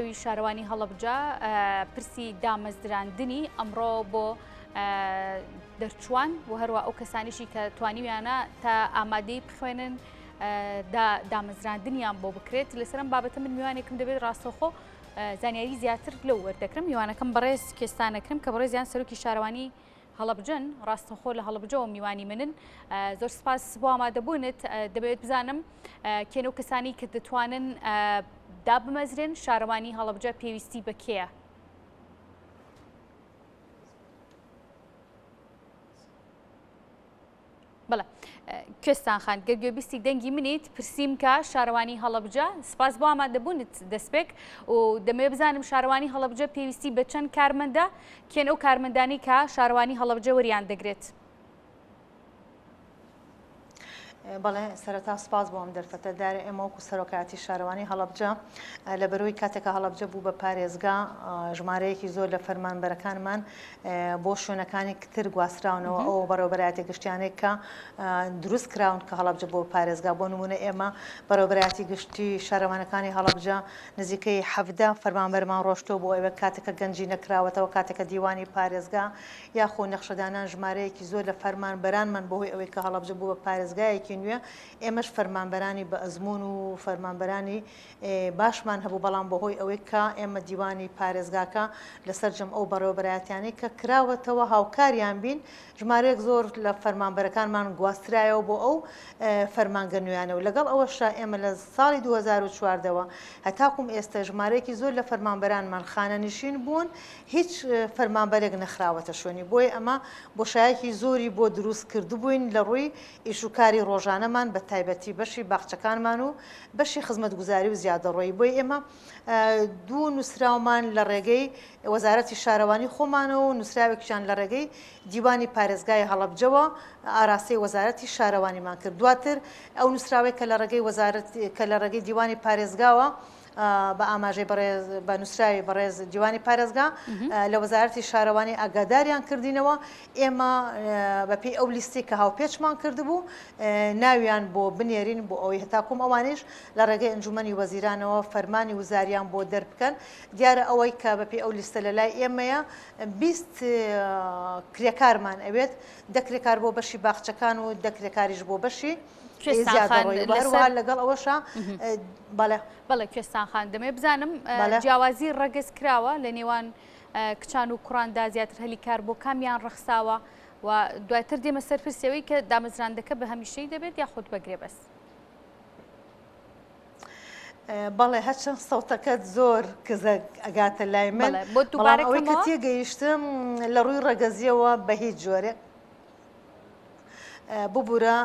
ئەوی شارەوانی هەڵەبجە پرسی دامەزراندنی ئەمڕۆ بۆ دەرچوان و هەروە ئەو کەسانیشی کە توانیویانە تا ئامادەی بخوێنن دامەزراندنیان بۆ بکرێت. لەسەرم بابەتە من میوانێکم دەبێت ڕاستەوخۆ زانیاری زیاتر لەو وەردەکرم. میوانەکەم بەڕێز کوێستانەکرم کە بەڕێزیان سەرۆکی شارەوانی هەڵەبجەن، ڕاستەخۆ لە هەڵەبجەوە میوانی منن. زۆر سپاس بۆ ئامادەبوونت. دەمەوێت بزانم کێن ئەو کەسانی کە دەتوانن دابمەزرێن، شارەوانی هەڵەبجە پێویستی بە کێیە؟ بەڵێ کوێستان خان، گەر گوێبیستی دەنگی منیت، پرسیم کە شارەوانی هەڵەبجە، سپاس بۆ ئامادەبوونت دەستپێک و دەمەوێت بزانم شارەوانی هەڵەبجە پێویستی بە چەند کارمەندە، کێن ئەو کارمەندانی کە شارەوانی هەڵەبجە وەریان دەگرێت؟ بەڵێ سەرەتا سپاس بۆ ئەم دەرفەتە. دارە ئێمە وەکو سەرۆکایەتی شارەوانی هەڵەبجە لە بەرەوەی کاتێکە هەڵەبجە بوو بە پارێزگا ژمارەیەکی زۆر لە فەرمانبەرەکانمان بۆ شوێنەکانی تر گواستراونەوە، ئەو بەڕێوەبەرایەتیە گشتیانەی کە دروست کراون کە هەڵەبجە بۆ پارێزگا، بۆ نمونە ئێمە بەڕێوەبەرایەتی گشتی شارەوانەکانی هەڵەبجە نزیکەی 17 فەرمانبەرمان ڕۆشتووە بۆ ئەوێ کاتێکە گەنجی نەکراوەتەوە، کاتێکە دیوانی پارێزگا یاخۆ نەخشەدانان ژمارەیەکی زۆر لە فەرمانبەرانمان بەهۆی ئەوەی کە هەڵەبجە بوو بە پارێزگایەکی نوێ ئێمەش فەرمانبەرانی بە ئەزموون و فەرمانبەرانی باشمان هەبوو، بەڵام بەهۆی ئەوەی کە ئێمە دیوانی پارێزگاکە لە سەرجەم ئەو بەڕێوەبەرایەتیانەی کە کراوەتەوە هاوکاریان بین، ژمارەیەک زۆر لە فەرمانبەرەکانمان گواسترایەوە بۆ ئەو فەرمانگە نوێیانە و لەگەڵ ئەوەشا ئێمە لە ساڵی 2014 وە هەتاکوم ئێستە ژمارەیەکی زۆر لە فەرمانبەرانمان خانەنشین بوون، هیچ فەرمانبەرێک نەخراوەتە شوێنی، بۆیە ئەمە بۆشایەکی زۆری بۆ دروست کردبووین لە ڕووی ئیش و کاری ڕۆژانەمان بە تایبەتی بەشی باخچەکانمان و بەشی خزمەتگوزاری و زیادەڕۆیی، بۆیە ئێمە دوو نووسراومان لە ڕێگەی وەزارەتی شارەوانی خۆمانەوە و نووسراوێکیشان لە ڕێگەی دیوانی پارێزگای هەڵەبجەوە ئاراستەی وەزارەتی شارەوانیمان کرد. دواتر ئەو نووسراوەی کە لە ڕێگەی وەزارەت کە لە ڕێگەی دیوانی پارێزگاوە بە ئاماژەی بەڕێز بە نووسراوی بەڕێز دیوانی پارێزگا لە وەزارەتی شارەوانی ئاگاداریان کردینەوە، ئێمە بەپێی ئەو لیستی کە هاوپێچمان کردبوو ناویان بۆ بنێرین بۆ ئەوەی هەتاکوم ئەوانیش لە ڕێگەی ئەنجومەنی وەزیرانەوە فەرمانی وزاریان بۆ دەربکەن. دیارە ئەوەی کە بەپێی ئەو لیستە لە لای ئێمەیە 20 کرێکارمان ئەوێت، 10 کرێکار بۆ بەشی باخچەکان و 10 کرێکاریش بۆ بەشی کوێستان خان زیادەڕۆیی. هەروەها لەگەڵ ئەوەشا بەڵێ. بەڵێ کوێستان خان، دەمەوێت بزانم جیاوازی ڕەگەز کراوە لە نێوان کچان و کوڕاندا، زیاتر هەلی کار بۆ کامیان ڕەخساوە و دواتر دێمە سەر پرسیەوەی کە دامەزراندەکە بە هەمیشەی دەبێت یاخود بە گرێبەست؟ بەڵێ هەرچەند سەوتەکەت زۆر کزە ئەگاتە لای من، بۆ بەڵام دووبارە ئەوەی کە کەمەوە؟ تێگەیشتم لە ڕووی ڕەگەزیەوە بە هیچ جۆرێک ببورە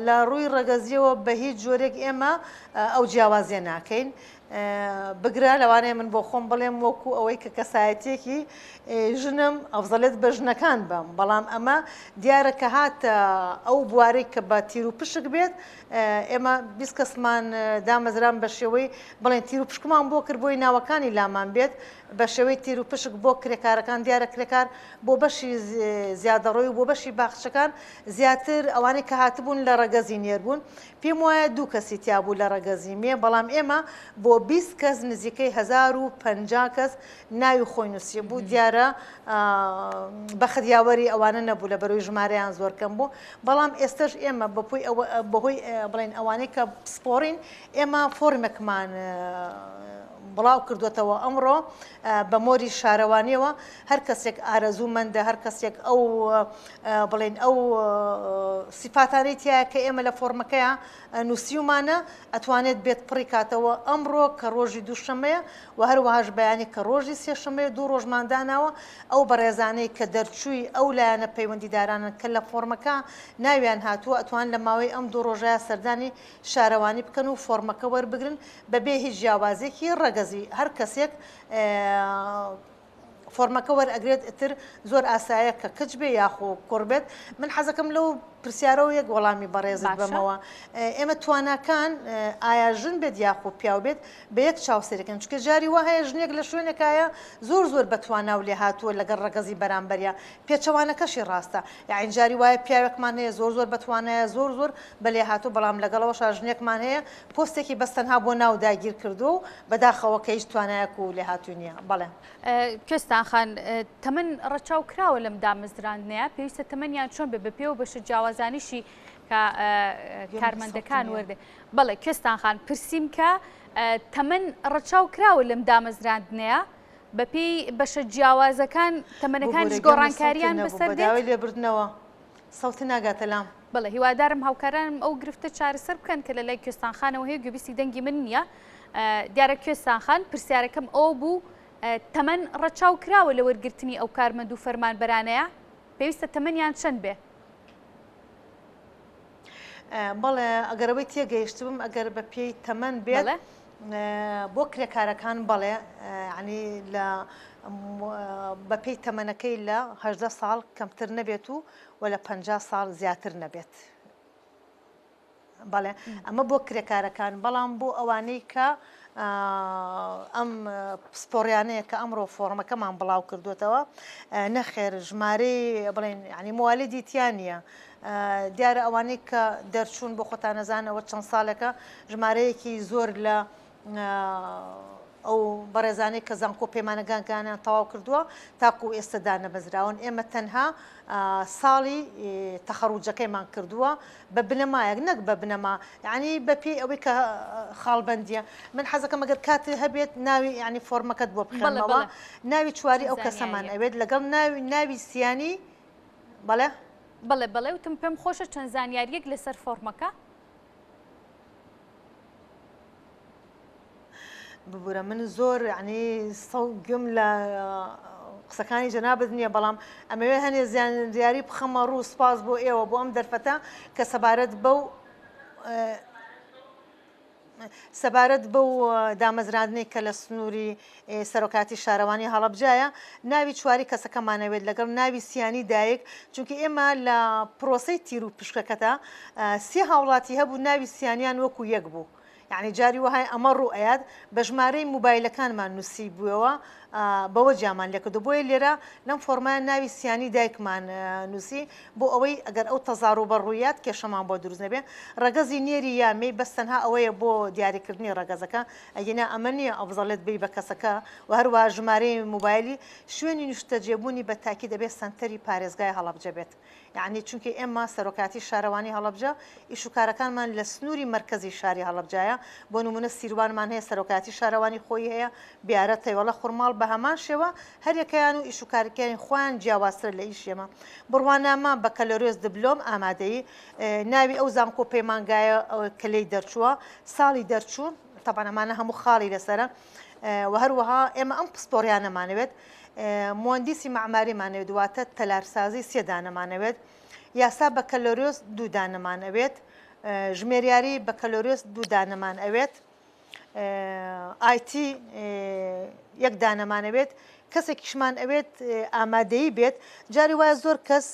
لە ڕووی ڕەگەزیەوە بە هیچ جۆرێک ئێمە ئەو جیاوازیە ناکەین. بگرە لەوانەیە من بۆ خۆم بڵێم وەکو ئەوەی کە کەسایەتیەکی ژنم ئەفزەلێت بە ژنەکان بەم، بەڵام ئەمە دیارە کە هاتە ئەو بوارەی کە بە تیر و پشک بێت ئێمە 20 کەسمان دامەزران بە شێوەی بڵێن تیر و پشکمان بۆ کرد بۆی ناوەکانی لامان بێت بە شێوەی تیر و پشک بۆ کرێکارەکان. دیارە کرێکار بۆ بەشی زیادەڕۆی و بۆ بەشی باخچەکان زیاتر ئەوانەی کە هاتبوون لە ڕەگەزی نێر بوون، پێم وایە دوو کەسی تیا بوو لە ڕەگەزی مێ، بەڵام ئێمە بۆ 20 کەس نزیکەی 1050 کەس ناوی خۆی نووسیبوو. دیارە بەخت یاوەری ئەوانە نەبوو لەبەرەوەی ژمارەیان زۆر کەم بوو، بەڵام ئێستەش ئێمە بەپۆی ئەوە بەهۆی بڵێن ئەوانەی کە پسپۆڕین ئێمە فۆرمێکمان بڵاو کردووەتەوە ئەمڕۆ بە مۆری شارەوانیەوە هەر کەسێک ئارەزوومەندە، هەر کەسێک ئەو بڵێن ئەو سیفاتانەی تایە کە ئێمە لە فۆرمەکەیا نووسیومانە ئەتوانێت بێت پڕی کاتەوە ئەمڕۆ کە ڕۆژی دووشەمەیە و هەروەهاش بەیانی کە ڕۆژی سێشەمەیە دوو ڕۆژمان داناوە ئەو بەڕێزانەی کە دەرچووی ئەو لایەنە پەیوەندیدارانن کە لە فۆرمەکە ناویان هاتووە ئەتوان لە ماوەی ئەم دوو ڕۆژەیا سەردانی شارەوانی بکەن و فۆرمەکە وەربگرن بەبێ هیچ جیاوازیەکی ڕەگەزی هەر کەسێک فۆرمەکە وەرئەگرێت ئیتر زۆر ئاسایە کە کچ بێ یاخۆ کوڕ بێت. من حەزەکەم لەو پرسیارەوە یەک وەڵامی بەڕێزت باشە. بەمەوە. ئێمە تواناکان ئایا ژن بێت یاخۆ پیاو بێت بە یەک چاو سەیرەکەن چونکە جاری وا هەیە ژنێک لە شوێنێکایە زۆر زۆر بە توانا و لێهاتووە لەگەڵ ڕەگەزی بەرامبەریا پێچەوانەکەشی ڕاستە یاعنی جاری وایە پیاوێکمان هەیە زۆر زۆر بە توانایە زۆر زۆر بە لێهاتوو بەڵام لەگەڵەوەشا ژنێکمان هەیە پۆستێکی بەس تەنها بۆ ناو داگیر کردووە و بەداخەوە کە هیچ توانایەک و لێهاتووی نییە بەڵێ. کوێستان خان، تەمەن ڕەچاو کراوە لەم دامەزراندنەیا؟ پێویستە تەمەنیان چۆن بێت بەپێی ئەو بەشە جیاوازانەیشی کە کارمەندەکان وەردە بەڵێ کوێستان خان پرسیم کە تەمەن ڕەچاو کراوە لەم دامەزراندنەیا؟ بەپێی بەشە جیاوازەکان تەمەنەکانیش ببورە گوێم لە سەوتت گۆڕانکاریان نەبوو بەسەر بە دێت؟ داوای لێبردنەوە سەوتت ناگاتە لام. بەڵێ هیوادارم هاوکارانم ئەو گرفتە چارەسەر بکەن کە لە لای کوێستان خانەوە هەیە گوێبیستی دەنگی من نییە. دیارە کوێستان خان پرسیارەکەم ئەوە بوو تەمەن ڕەچاو کراوە لە وەرگرتنی ئەو کارمەند و فەرمانبەرانەیە؟ پێویستە تەمەنیان چەند بێ؟ بەڵێ ئەگەر ئەوەی تێگەیشتبم ئەگەر بە پێی تەمەن بێت بۆ کرێکارەکان بەڵێ ینی لە بە پێی تەمەنەکەی لە هەدە ساڵ کەمتر نەبێت و و لە 50 ساڵ زیاتر نەبێت. بەڵێ ئەمە بۆ کرێکارەکان، بەڵام بۆ ئەوانەی کە ئەم پسپۆڕیانەیە کە ئەمڕۆ فۆڕمەکەمان بڵاو کردوێتەوە نەخێر ژمارەی بڵێن ینی موالیدی تیا نییە. دیارە ئەوانەی کە دەرچوون بۆ خۆتانەزانەوە چەند ساڵێکە ژمارەیەکی زۆر لە ئەو بەڕێزانەی کە زانکۆ پەیمانگاکانیان تەواو کردووە تاکو ئێستا دانەمەزراون، ئێمە تەنها ساڵی تەخەڕوجەکەیمان کردووە بە بنەمایەک نەک بە بنەما یعنی بە پێی ئەوەی کە خاڵبەندیە من حەزەکەم ئەگەر کات هەبێت ناوی یعنی فۆرمەکەت بۆ بخێنمەوە ناوی چواری ئەو کەسەمان ئەوێت لەگەڵ ناوی ناوی سیانی بەڵێ بەڵێ بەڵێ وتم پێم خۆشە چەند زانیاریەک لەسەر فۆرمەکە. ببورە من زۆر یعنی سەو گوێم لە قسەکانی جەنابت نییە بەڵام ئەمەوێ هەنێ زیانیاری بخەمە ڕوو سپاس بۆ ئێوە بۆ ئەم دەرفەتە کە سەبارەت بەو سەبارەت بەو دامەزراندنەی کە لە سنووری سەرۆکاتی شارەوانی هەڵەبجایە ناوی چواری کەسەکەمانەوێت لەگەڵ ناوی سیانی دایک چونکە ئێمە لە پرۆسەی تیر و پشکەکەتا سێ هاوڵاتی هەبوو ناوی سیانیان وەکو یەک بوو یەعنی جاری وەهای ئەمە ڕوو ئەیات بە ژمارەی موبایلەکانمان نووسیبووەوە بەوە جیامان لێکردو بۆیە لێرە لەم فۆرمایە ناوی سیانی دایکمان نووسی بۆ ئەوەی ئەگەر ئەو تەزاروبە ڕوویات کێشەمان بۆ دروست نەبێ ڕەگەزی نێری یا مێی بەس تەنها ئەوەیە بۆ دیاریکردنی ڕەگەزەکە ئەگینا ئەمە نییە ئەفزەڵێت بی بە کەسەکە و هەروەها ژمارەی موبایلی شوێنی نیشتەجێبوونی بە تاکید ئەبێ سەنتەری پارێزگای هەڵەبجە بێت یەعنی چونکی ئێمە سەرۆکایەتی شارەوانی هەڵەبجە ئیش و کارەکانمان لە سنووری مەرکەزی شاری هەڵەبجایە، بۆ نموونە سیروانمان هەیە سەرۆکایەتی شارەوانی خۆی هەیە، بیارە، تەوێڵە، خورماڵ بە هەمان شێوە هەریەکەیان و ئیش و کارەکانی خۆیان جیاوازترە لە ئیشی ئێمە. بڕوانامە، بەکەلۆریۆس، دبلۆم، ئامادەیی، ناوی ئەو زانکۆ و پەیمانگایە کە لێی دەرچووە، ساڵی دەرچوون، تەبعەن ئەمانە هەموو خاڵی لەسەرە و هەروەها ئێمە ئەم پسپۆڕیانەمانەوێت. موەندیسی مەعماریمان ئەوێت واتە تەلارسازی سێ دانەمان ئەوێت، یاسا بەکەلۆریۆس دوو دانەمان ئەوێت، ژمێریاری بەکەلۆریۆس دوو دانەمان ئەوێت، ئایتی یەک دانەمان ئەوێت، کەسێکیشمان ئەوێت ئامادەیی بێت، جاری وایە زۆر کەس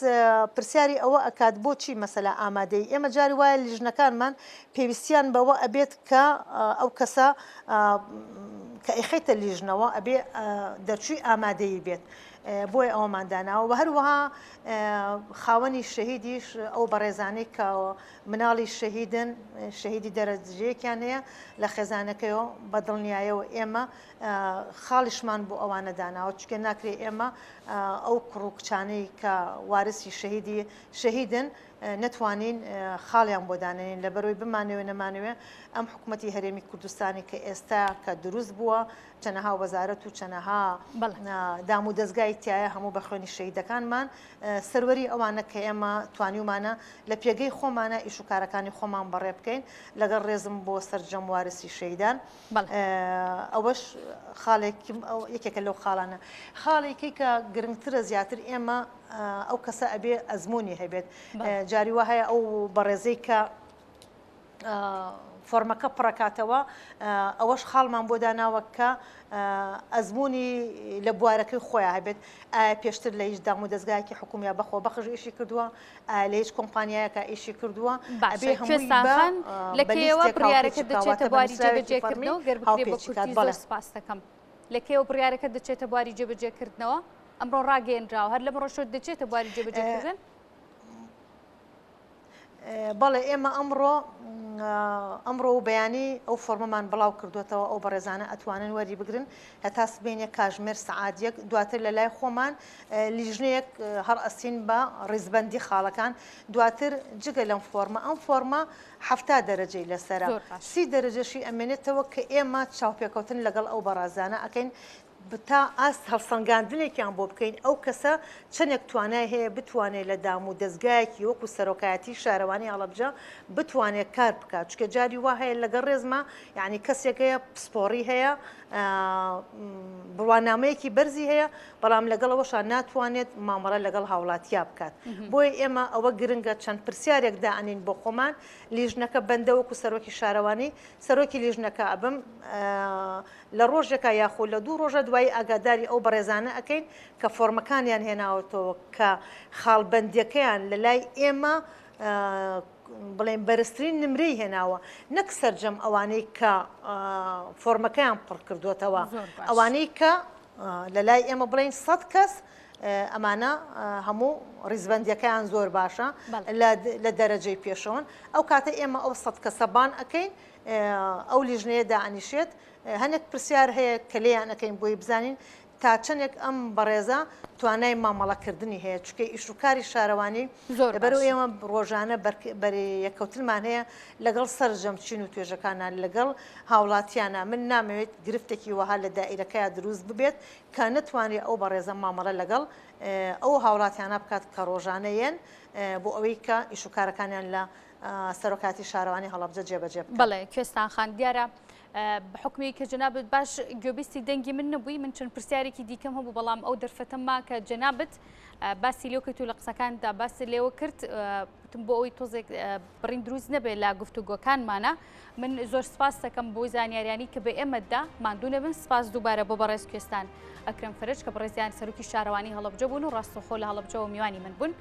پرسیاری ئەوە ئەکات بۆچی مەسەلا ئامادەیی، ئێمە جاری وایە لیژنەکانمان پێویستیان بەوە ئەبێت کە ئەو کەسە کە ئەیخەیتە لیژنەوە ئەبێ دەرچووی ئامادەیی بێت بۆیە ئەوەمان داناوە و هەروەها خاوەنی شەهیدیش ئەو بەڕێزانەی کە مناڵی شەهیدن شەهیدی دەرەجەیەکیان هەیە لە خێزانەکەیەوە بە دڵنیایەوە ئێمە خاڵیشمان بۆ ئەوانە داناوە چونکە ناکرێ ئێمە ئەو کوڕ و کچانەی کە وارسی شەهیدی شەهیدن نەتوانین خاڵیان بۆ دانەنین لەبەرئەوەی بمانەوێ نەمانەوێ ئەم حکومەتی هەرێمی کوردستانی کە ئێستا کە دروست بووە چەنەها وەزارەت و چەنەها دام و دەزگای تایە هەموو بە خوێنی شەهیدەکانمان سەروەری ئەوانە کە ئێمە توانیومانە لە پێگەی خۆمانە ئیش و کارەکانی خۆمان بەڕێ بکەین لەگەڵ ڕێزم بۆ سەرجەم وارسی شەهیدان ئەوەش خاڵێک یەکێکە لەو خاڵانە خاڵێکی کە گرنگترە زیاتر ئێمە ئەو کەسە ئەبێ ئەزموونی هەبێت جاری وا هەیە ئەو بەڕێزەی کە. فۆرمەکە پڕەکاتەوە ئەوەش خاڵمان بۆ داناوە کە ئەزموونی لە بوارەکەی خۆیان هەبێت ئایا پێشتر لە هیچ دام و دەزگایەکی حکومیە بەخۆ بەخش ئیشی کردووە ئایا لە هیچ کۆمپانیایەکە ئیشی کردووە باشە کوێستان خان لە کەیەوە بڕیارەکە دەچێتە بواری جێبەجێکردنەوە گەر بکرێ بە کورتی زۆر سپاس دەکەم لە کەیەوە بڕیارەکە دەچێتە بواری جێبەجێکردنەوە ئەمڕۆ ڕاگەیەنراوە هەر لەمڕۆشەوە دەچێتە بواری جێبەجێکردن؟ بەڵێ ئێمە ئەمڕۆ ئەمڕۆ و بەیانی ئەو فۆرمەمان بڵاو کردوێتەوە ئەو بەڕێزانە ئەتوانن وەری بگرن هەتا سبینێ کاژمێر سەعات یەک دواتر لە لای خۆمان لیژنەیەک هەڵ ئەسین بە ڕیزبەندی خاڵەکان دواتر جگە لەم فۆرمە ئەم فۆرمە 70 دەرەجەی لەسرە سی دەرەجەشی ئەمێنێتەوە کە ئێمە چاوپێکەوتن لەگەڵ ئەو بەڕازانە ئەکەین تا ئاست هەڵسەنگاندنێکیان بۆ بکەین ئەو کەسە چەندێک توانای هەیە بتوانێت لە دام و دەزگایەکی وەکو سەرۆکایەتی شارەوانی هەڵەبجە بتوانێت کار بکات چونکە جاری وا هەیە لەگەڵ ڕێزما یعنی کەسێک هەیە پسپۆڕی هەیە بڕوانامەیەکی بەرزی هەیە بەڵام لەگەڵ ئەوەشا ناتوانێت مامەڵە لەگەڵ هاوڵاتیا بکات بۆیە ئێمە ئەوە گرنگە چەند پرسیارێک دائەنین بۆ خۆمان لیژنەکە بەندە وەکو سەرۆکی شارەوانی سەرۆکی لیژنەکە ئەبم لە ڕۆژێکا یاخۆ لە دوو ڕۆژە دوایی ئاگاداری ئەو بەڕێزانە ئەکەین کە فۆرمەکانیان هێناوەتەوە کە خاڵبەندیەکەیان لە لای ئێمە بڵێن بەرزترین نمرەی هێناوە نەک سەرجەم ئەوانەی کە فۆرمەکەیان پڕ کردوێتەوە ئەوانەی کە لە لای ئێمە بڵین سەد کەس ئەمانە هەموو ڕیزبندیەکەیان زۆر باشە لە دەرەجەی پێشەوەن ئەو کاتە ئێمە ئەو سەد کەسە بان ئەەکەین ئەو لیژنەیە دائەنیشێت هەنێک پرسیار هەیە کە لێیان ئەکەین بۆی بزانین تا چەندێک ئەم بەڕێزە توانای مامەڵەکردنی هەیە چونکە ئیش و کاری شارەوانی زۆر لەبەرئەوەی باشە. ئێمە ڕۆژانە بەریەککەوتنمان هەیە لەگەڵ سەرجەم چین و توێژەکانا لەگەڵ هاوڵاتیانا من نامەوێت گرفتێکی وەها لە دائیرەکەیا دروست ببێت کە نەتوانرێت ئەو بەڕێزە مامەڵە لەگەڵ ئەو هاوڵاتیانە بکات کە ڕۆژانە یەن بۆ ئەوەی کە ئیش و کارەکانیان لە سەرۆکایەتی شارەوانی هەڵەبجە جێبەجێ بکەن. بەڵێ کوێستان خان دیارە بە حوکمی کە جەنابت باش گوێبیستی دەنگی من نەبووی من چەند پرسیارێکی دیکەم هەبوو بەڵام ئەو دەرفەتەم ما کە جەنابت باسی لێو کرد و لە قسەکاندا باسی لێوە کرد وتم بۆ ئەوی تۆزێک بڕین دروست نەبێت لە گفتوگۆکانمانە من زۆر سپاس دەکەم بۆ زانیاریانی کە بە ئێمەدا ماندوو نەبن سپاس دووبارە بۆ بەڕێز کوێستان ئەکرەم فەرەج کە بەڕێزیان سەرۆکی شارەوانی هەڵەبجە بوون و ڕاستەوخۆ لە هەڵەبجەوە میوانی من بوون.